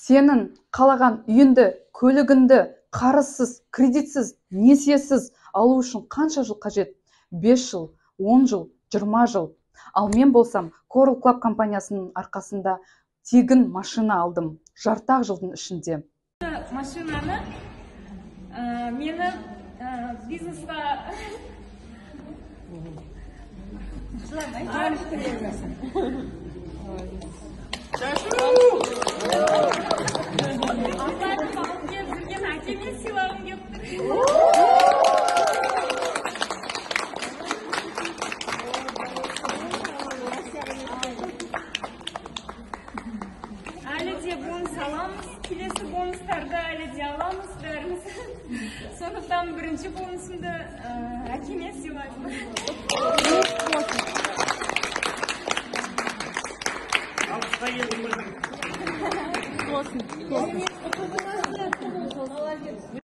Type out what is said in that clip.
Сенің қалаған үйіңді, көлігіңді қарызсыз, кредитсіз, несиесіз алу үшін қанша жыл қажет? 5 жыл, 10 жыл, 20 жыл. Ал мен болсам, Coral Club компаниясының арқасында тегін машина алдым. Жарты-ақ жылдың ішінде. Машинаны мені бизнесқа апарып алып келіп жүрген әкеме сыйлағым келіп тұр. Әлі де бонус аламыз, келесі бонустарды әлі де аламыз бәріміз. Сондықтан бірінші бонусымды әкеме сыйлаймын. Алғысқа келдім.